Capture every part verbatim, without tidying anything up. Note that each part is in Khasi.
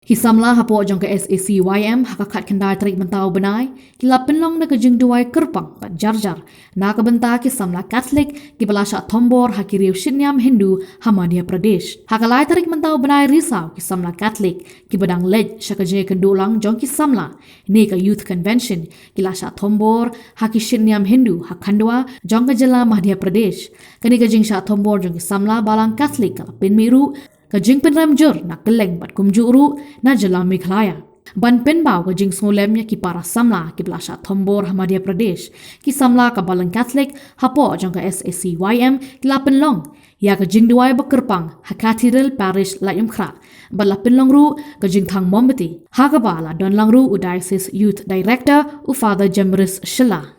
Ki samla hapoh jong ka S A C Y M ha ka khatkhyndai tarik mynta u bnai ki la pynlong da ka jingduwai kyrpang bad jarjar na ka bynta ki samla Katholik kiba la shah thombor ha ki riew shitniam Hindu ha Madhya Pradesh. Ha ka lai tarik mynta u bnai Risaw ki samla Katholik kiba dang leit sha ka jingïakynduh lang jong ki samla ne ka Youth Convention ki la shah thombor ha ki shitniam Hindu ha Khandwa jong ka jylla Madhya Pradesh. Kane ka jingshah thombor jong ki samla balang Katholik ka la pynmih ruh ka jingpynrem jur na kylleng bad kumjuh ruh na jylla Meghalaya. Ban pynpaw ka jingsngewlem ïa ki para samla kiba la shah thombor ha Madhya Pradesh, ki samla ka balang Katholik hapoh jong ka S A C Y M ki la pynlong ïa ka jingduwai ba kyrpang ha Cathedral Parish Laitumkhrah bad la pynlong ruh ka jingthang mombati ha kaba la don lang ruh u Diocese Youth Director u Father Jamris Shylla.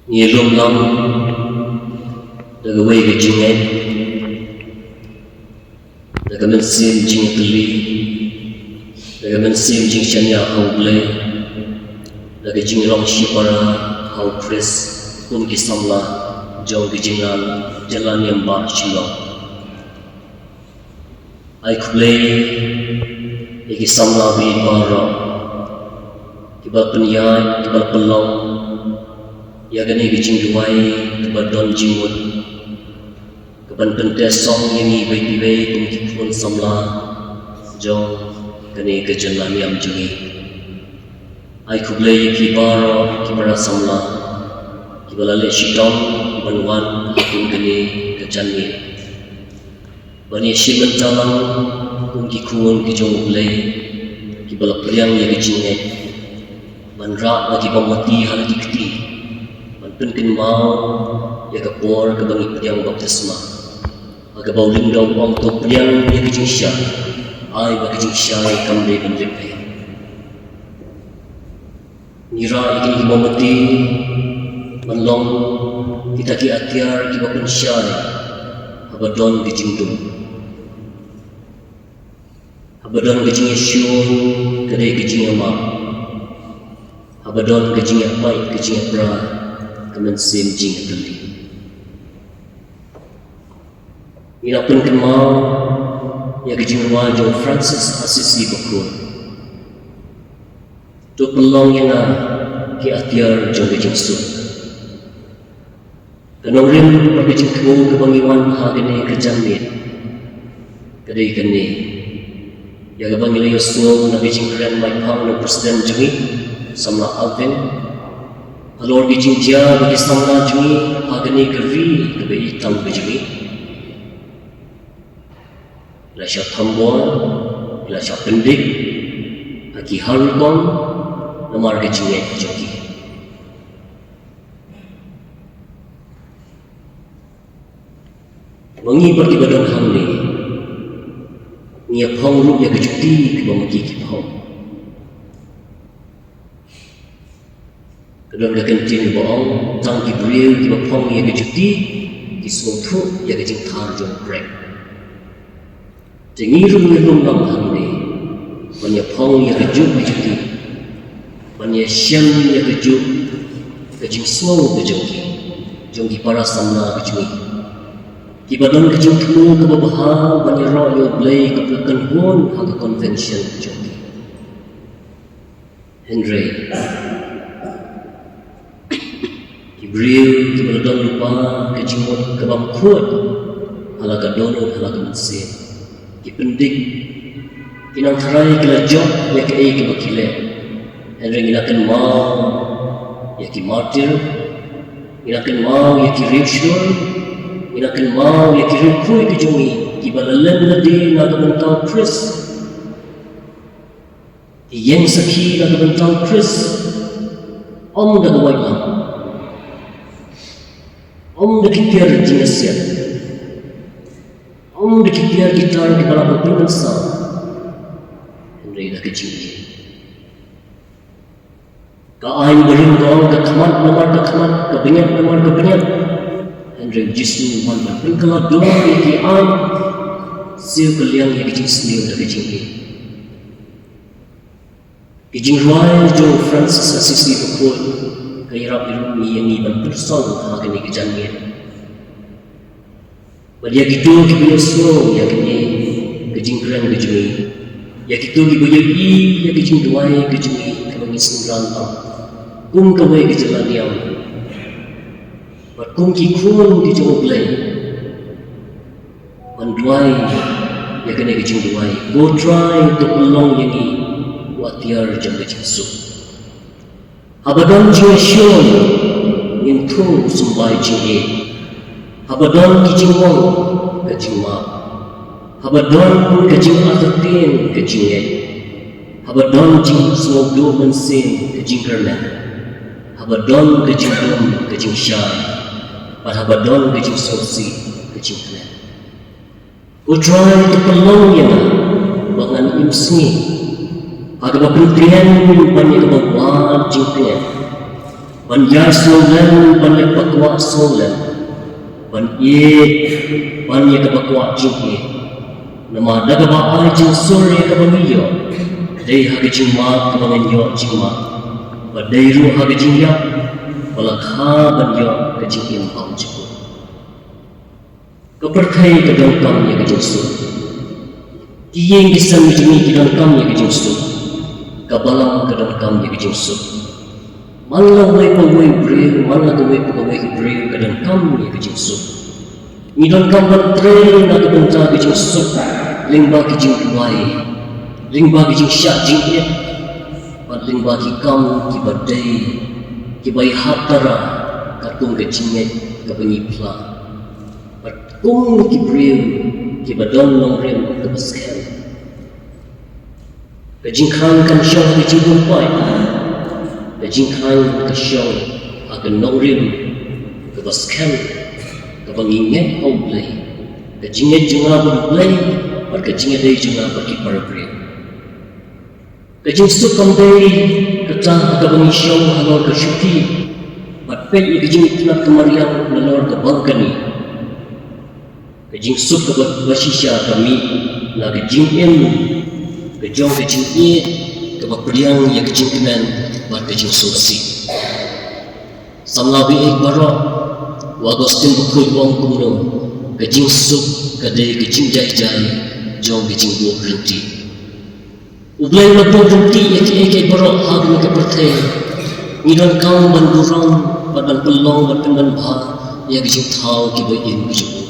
Ngi lum lang da kawei ka jingngeit, da ka mynsiem jingïatylli, da ka mynsiem jingshaniah ha U Blei, da ka jinglong shipara ha U Khrist, kum ki samla jong ka jingïalang jylla Niam Bah Shillong. Ai khublei ïa ki samla baieit baroh kiba pynïaid, kiba pynlong ïa kane ka jingduwai kaba don jingmut, kaban pynteh song ïa ngi iwei pa iwei kum ki khun samla jong kane ka jylla Niam jong ngi. Ai khublei ïa phi baroh ki para samla kiba la leh shitom ban wan ha kum kane ka janmiet ban ïashim bynta lang kum ki khun ki jong U Blei kiba la pdiang ïa ka jingngeit, ban rah na ki bymhati ha la ki kti, ban pynkynmaw ïa ka por kaba ngi pdiang baptisma, ha kaba u lyngdoh u ong, to pdiang ïa ka jingshai, ai ba ka jingshai kam dei ban lip ei. Ngi rah ïa kine ki bymhati ban long kita ki atiar kiba pynshai haba don ka jingdum, haba don ka jingïashun ka dei ka jingïamap, haba don ka jingïapait ka jingïapra ka mynsiem jingïatylli. Ngi la pynkynmaw ïa ka jingrwai jong Francis Assisi bakhuid, to pynlong ïa nga ki atiar jong ka jingsuk. Ka nongrim bad ka jingthmu kaba ngi wan ha kane ka janmiet ka dei kane, ïa kaba ngi la ïohsngew na ka jingkren maiphang na u President jong ngi, samla Alvin, halor ka jingjia ba ki samla jong ngi ha kane ka ri kaba ïeit tam ka jong ngi, la shah thombor, la shah pyndik ha ki har rukom namar ka jingngeit ka jong ki. Ma ngi bad kiba don hangne, ngi ïa phong ruh ïa ka juti kaba ma ki ki phong. Ka don ka ktien kaba ong, tang ki briew kiba phong ïa ka juti ki sngewthuh ïa ka jingthar jong U Blei. Te ngi ruh ngi lum lang hangne ban ïa phong ïa kajuh ka juti, ban ïa shem ïa kajuh ka jingsngew ka jong ki, jong ki para samla ka jong ngi, kiba don ka jingthmu kaba bha ban ïaroh ïa U Blei kaba kynhun ha ka convention ka jong ki. Hynrei ki briew kiba la don lypa ka jingmut kaba khuid ha la ka dohnud ha la ka mynsiem, ki pyndik, ki nang tharai ki la jop ïa kaei kaba ki leh. Hynrei ngi la kynmaw ïa ki martir, ngi la kynmaw ïa ki riewshlur, ngi la kynmaw ïa ki riewkhuid ki jong ngi, kiba la lem lade na ka bynta u Khrist. Ki ïeng sakhi na ka bynta u Khrist. Ym da ka waitlam, ym da ki tiar jingïasiat, ym da ki tiar ki tar kiba la pynpynsaw, hynrei da ka jingïeit. Ka aiñ barim ka ong, ka khmat namar ka khmat, ka bniat namar ka bniat. Hynrei u Jisu u wan ban pynkylla dur ïa ki aiñ, siew kylliang ïa ki jingsniew da ka jingïeit. Ki jingrwai jong u Francis Assisi Bakhuid ka ïarap ïa ngi, ïa ngi ban pyrshang ha kane ka janmiet. Bad ïa kito kiba ïohsngew ïa kane ka jingkren ka jong ngi, ïa kito kiba ïohi ïa ka jingduwai ka jong ngi kaba ngi synran tam kum kawei ka jingïalam, bad kum ki khun ki jong U Blei, ban duwai ïa kane ka jingduwai: Ko Trai, to pynlong ïa ngi u atiar jong ka jingsuk. Haba don jingshun, ngin thung symbai jingïeit. Haba don ki jingmong, ka jingmap. Haba don ka jingartatien, ka jingngeit. Haba don jingsngewduh mynsiem, ka jingkyrmen. Haba don ka jingdum, ka jingshai. Bad haba don ka jingsngewsih, ka jingkmen. Ko Trai, to pynlong ïa nga ba ngan im sngi ha kaba pyntriem ban ïa kaba wad jingpynim, ban ïaid sngewlem ban leit pakwah sngewlem, ban ïeit ban ïa kaba kwah jingïeit. Namar da kaba ai jingsur ïa kaba ngi ïoh, dei ha ka jingmap kaba ngan ïoh jingmap, bad dei ruh ha ka jingïap ba la kha ban ïoh ka jingim bymjukut. Ka pyrthei ka donkam ïa ka jingsuk. Ki ïing ki sem jong ngi ki donkam ïa ka jingsuk. Ka balang ka donkam ïa ka jingsuk. Man la uwei pa uwei u briew, man la kawei pa kawei ka briew ka donkam ïa ka jingsuk. Ngi donkam ban trei na ka bynta ka jingsuk lyngba ki jingduwai, lyngba ki jingshah jingit, bad lyngba ki kam kiba dei, kiba ïahap tara katkum ka jingngeit kaba ngi phla. Bad kum ki briew kiba don nongrim kaba skhem. Ka jingkhang kan shong ha ka jingpynpoi. Ka jingkhang ka shong ha ka nongrim kaba skhem, kaba ngi ngeit ha U Blei. Ka jingngeit jong nga bad U Blei, bad ka jingïadei jong nga bad ki para briew. Ka jingsuk kam dei kata ha kaba ngi shong halor ka shuki bad peit ïa ka jingitynnad ka mariang nalor ka balkani. Ka jingsuk kaba shisha ka mih na ka jingim ka jong ka jingïeit kaba pdiang ïa ka jingkmen bad ka jingsngewsih. Samla baieit baroh, u Augustine Bakhuid u ong kumno: Ka jingsuk ka dei ka jingjai jai jong ka jingbuh lynti. U Blei u la buh lynti ïa kiei kiei baroh ha kane ka pyrthei. Ngi donkam ban burom bad ban pynlong bad pynban bha ïa ki jingthaw kiba im ki jong u.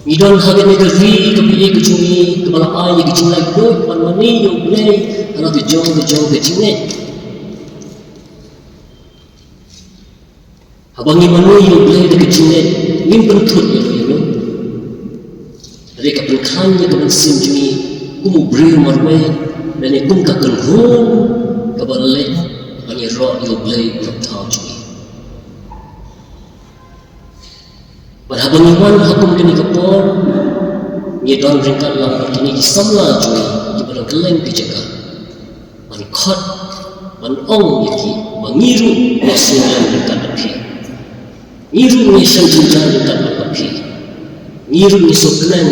Ngi don ha kane ka ri kaba ïeit ka jong ngi kaba la ai ïa ki jinglait buit ban mane ïa U Blei ha la ka jong ka jong ka jingngeit. Haba ngi mane ïa U Blei da ka jingngeit, ngim pynthut ïa u ïa u. Hynrei ka pynkhlaiñ ïa ka mynsiem jong ngi kum u briew marwei, lane kum ka kynhun kaba la leit ban ïaroh ïa U Blei u nongthaw jong ngi. Bad haba ngi wan ha kum kane ka por, ngi don ryngkat lang bad kine ki samla jong ngi kiba dang kylleng ki jaka. Ban khot, ban ong ïa ki ba ngi ruh ngi sngewlem ryngkat bad phi. Ngi ruh ngi sngewjynjar ryngkat bad phi. Ngi ruh ngi sngewkmen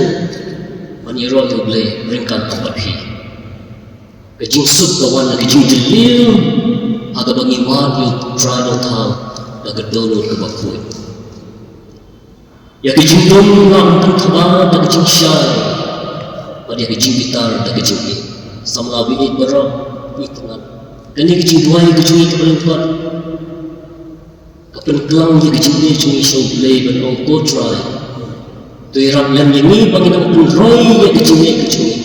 ban ïaroh ïa U Blei ryngkat bad phi. Ka jingsuk ka wan na ka jingdylliang ha kaba ngi wad ïa U Trai Nongthaw da ka dohnud kaba khuid. Ïa ka jingdum ngam pynthaba da ka jingshai bad ïa ka jingbitar da ka jingïeit. Samla baieit baroh, itynnad, kane ka jingduwai ka jong ngi kaba lyngkot ka pynklam ïa ka jingïeit jong ngi sha U Blei ban ong, Ko Trai, to ïarap lem ïa ngi ba ngin nang pynroi ïa ka jingïeit ka jong ngi.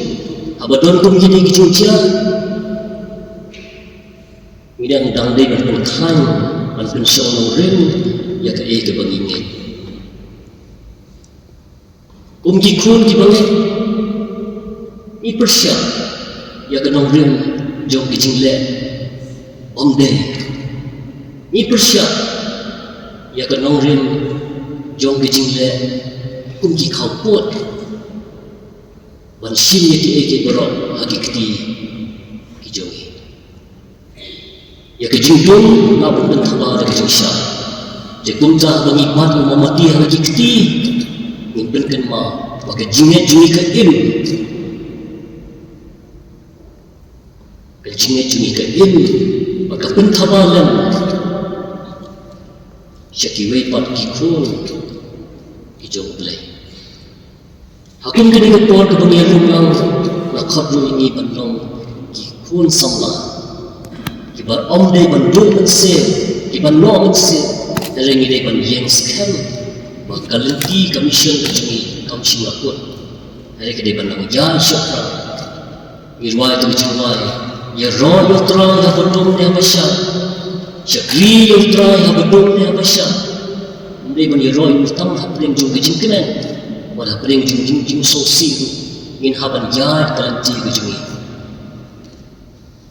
Haba don kum kine ki jingjia, Ngi dang dang dei ban pynkhlaiñ, ban pynshong nongrim ïa kaei kaba ngi ngeit. Kum ki khun kiba ngeit, ngi pyrshah ïa ka nongrim jong ki jingleh? Ym dei. Ngi pyrshah ïa ka nongrim jong ki jingleh kum ki khawpud ban shim ïa kiei kiei baroh ha ki kti ki jong ngi. Ïa ka jingdum nga ban pynthaba da ka jingshai. Te kumta ba ngi bat ïa u mombati ha ki kti, ngin pynkynmaw ba ka jingngeit jong ngi ka im. Ka jingngeit jong ngi ka im bad ka pynthaba lem sha kiwei pat ki khun ki jong U Blei. Ha kum kane ka por kaba ngi ïalum lang, la khot ruh ïa ngi ban long ki khun samla kiba ym dei ban duh mynsiem, kiba noh mynsiem. Hynrei ngi dei ban ïeng skhem ba ka lynti ka mission ka jong ngi kam shym la kut. Hynrei ka dei ban nang ïaid shaphrang. Ngi rwai ka jingrwai: Ïaroh ïa U Trai haba dum ne haba shai. Shakri ïa U Trai haba dum ne haba shai. Ym dei ban ïaroh ïa U tang hapdeng jong ka jingkmen, bad hapdeng jong ka jing, jingsngewsih ruh. Ngin hap ban ïaid ka lynti ka jong ngi.